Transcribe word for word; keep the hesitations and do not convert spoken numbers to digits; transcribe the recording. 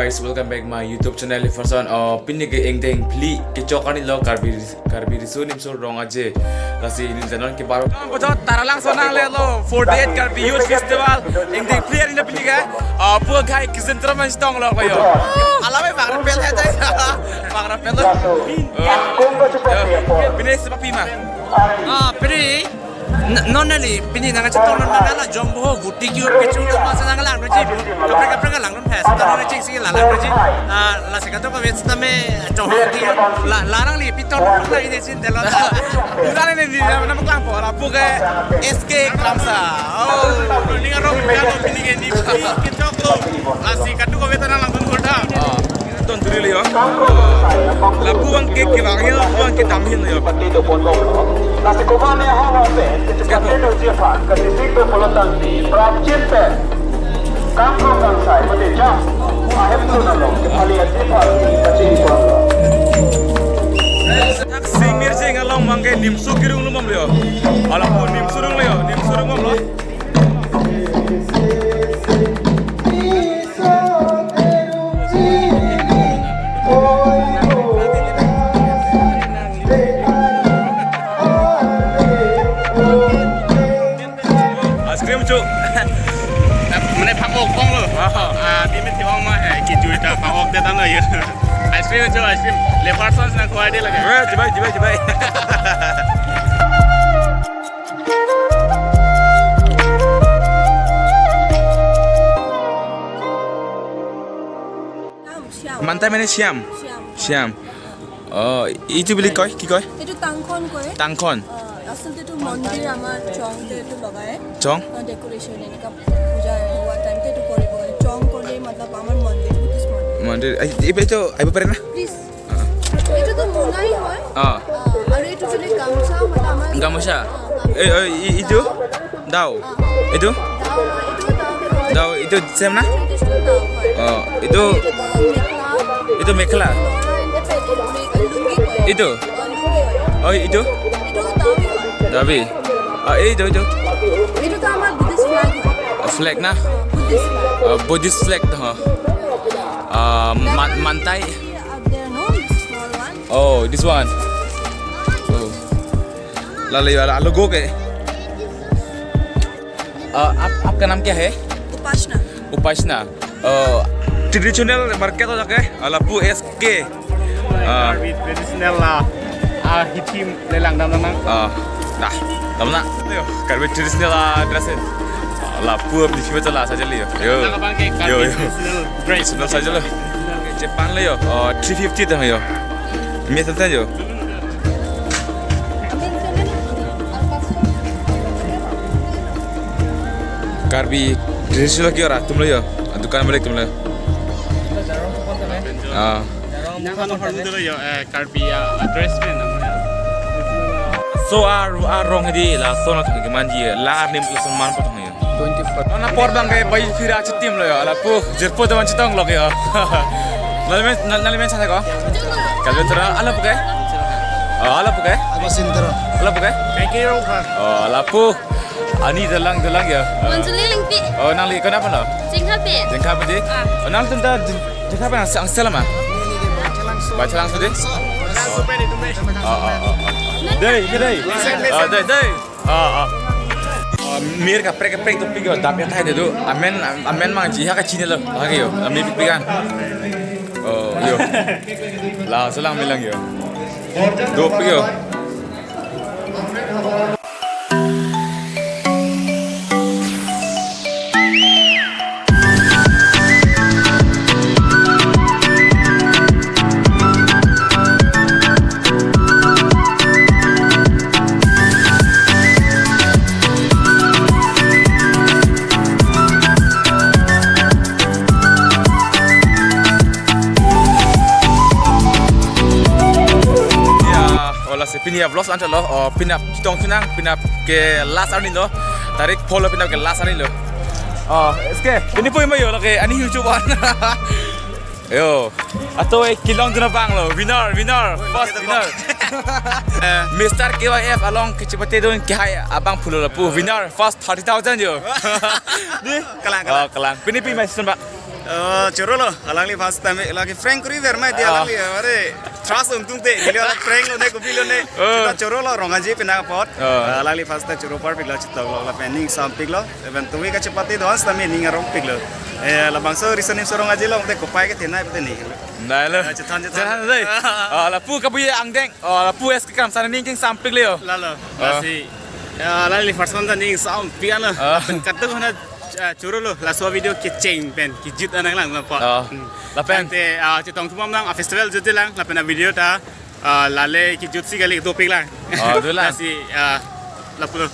Guys, welcome back my YouTube channel. First one, uh, pini ke ingdeng phli kechok arni lo Karbi, Karbi Riso Nimso Rong Aje. Lasi neli janon ke baro. Bojot Taralangso nanglelo forty-eight Karbi Youth Festival. Ingdeng phli arni lo pini ke. Uh, pu khai kisen tram man stong lo kayo. Alam e bang rapel hai jai. Bang rapel lo. Uh, uh, pini sepapi ma. Ah, pini. N-, non neli, pini nangchetong non nangla jong bo, guti kiu pichu lo masa nanglang doji. Kaprek kaprek nanglang non pes. Nang ching sing la lang doji. Ah, lasi kato kave sitame jong bo ti. La, la nangli pitong non la ini sin delo. Udah ini di nama nama kelang po, lapu ke S K Kramsa. Oh, ini kan rong kan pini ke di, di kechok lo. Lasi kato kave tanang lang pun kota. Ah. Ton turi liyo. Lapu bang ke kevang hin, lapu bang kedam hin liyo. Nasi kovan ya hawa se, kati do jefan, kati sik do polotan si, prapchin pen. Kangkong kangsai, mati jam. Ahem tu nalong, kepali ati pali, kachin pon lo. Singmir sing along bang ke nimso kerung lumom liyo. Alapu nimso rung liyo, nimso rung mom lo. Ice cream chu. Mane phak-ok kong lo. Ah. Ah, di me tiwang ma hai, kijui ta phak-ok de tang lo ya. Ice cream chu, ice cream. Le person na khwa de lage. Eh, chibai, chibai, chibai. শ্যাম, শ্যাম। মানতাই মানে শ্যাম? শ্যাম। শ্যাম। অ, এইটো বুলি কয়, কি কয়? এইটো টাংখন কয়। টাংখন। অ, আচলতে এইটো মন্দিৰ আমাৰ চংতে এইটো লগায়। চং? অ, ডেকোৰেশ্যন এনেকা পূজা হোৱা টাইমতে এইটো কৰিব লাগে। চং ক'লে মতলব আমাৰ মন্দিৰ, বুদ্ধিষ্ট মন্দিৰ। মন্দিৰ, এই, এই, এইটো আহিব পাৰে না? প্লিজ। এইটোতো মোনাই হয়। অ। অ, আৰু এইটো যদি গামোচা, মানে আমাৰ গামোচা? অ, গামোচা। এই, এই, ই-, এইটো? Dao. অ, অ। এইটো? Dao, এইটো dao নহয়। Dao, এইটো same না? Traditional dao হয়। অ, এইটো? এইটো মেখেলা। এইটো মেখেলা? লৰা এনে পেটি, লুংগি কয়। এইটো? অ, লুংগি হয়। অ, এইটো? এইটো dao হয়। Dao. অ, এইটো, এইটো? এইটোতো আমাৰ Buddhist flag হয়। অ, flag না? Buddhist flag। অ, Buddhist flag তো, অ। অ, মান-, মানতাই। There, no? Small one. Oh, this one. Oh. Lalo, lalo, logo ke? Uh, आप, आपका नाम क्या है? उपासना। उपासना। Uh, traditional market ho jake? Lapu S K. Uh, Karbi traditional la, ah, hitim lelang dam nang. Uh, nah, dam na. Yo, Karbi traditional la dress. Lapu apni sih betul la saja liyo. Yo. Nang abang ke Karbi yo, yo. Traditional dress. Traditional saja lo. Japan lo yo. Uh, three fifty tang yo. Mie tang yo. Karbi traditional ke ora tum lo yo. Dukan balik tum lo. Ah. Nang hanu hanu dulu yo, eh, Karbi ya, dress pen namanya. So a, arong di lason atum kemanji la arni lason man patong yo. Twenty-four. Non apor bang ke bai phira chitim lo yo. Lapu jirpo teman chitong lo yo. Nalimen, nal-, nalimen sana ko? Kalben tera, lapu ke? Oh, lapu ke? Ako sintero. Lapu ke? Kaike rong kha. Oh, lapu. Ani dalang, dalang ya. Manjuli Lengpi. Oh, nangli kenapa lo? Jengkha pe. Jengkha pe di? Ah. Oh, nangtum ta jeng-, jengkha pe ang, ang sel ma? Baca langsung di? Oh, oh, oh, oh. Dei, dei. Oh, dei, dei. Ah, ah. Ah, mir kaprek kaprek dopik yo, dap ya thai dei do. Amen, amen mangji ha kachinilo. Ha ke yo, ami pik pik an. Oh, yo. Laso lang milang yo. Dopik yo. Ya, oh lasi pini a-vlog anchot lo, oh, pini a-, chetong chenang, pini ke last arni lo, tarik pho lo pini ke last arni lo. Oh, S K, pini pu ima yo lake, ani YouTube an. Yo, ato e kelong jena bang lo, winner, winner, first winner. Eh, Mister K Y F along kechipate don kehai abang pulo lapu, winner, first thirty thousand yo. Di? Kalang, kalang. Oh, kalang. Pini pi mai season ba? Oh, choro lo, alangli first time lagi prank kuri ver mai dia. Ah. Alangli, are, trust ongtungte, neli ora prank lone, kopilone. Oh. Seta choro lo, Rongaji penang apot. Oh. Ah, alangli first time choro parpiklo, chetoklo, lapen ning sampiklo, lapen tuwi kachepate do-an seta ning arongpiklo. Eh, labangso Riso Nimso Rongaji lo, te kopai ke thenai pute ni. Nai lo. Ah, chethan, chethan. Chethan dei. Ah, lapu kabu angdeng. Oh, lapu S K Kramsa aning king sampiklo. Lalo. Ah. Lasi, ah, alangli first time ta ning sampik ano. Ah. Lapen kadokave na, ah, choro lo, laso video kecheng pen kejut anang lang lapu. Oh. Hmm. Lapen? Ante, ah, chetongthu bom lang, a festival jutje lang, lapen a video ta, ah, lale kejutsi kali dopik lang. Oh, do lang. Lasi, ah, lapu lo.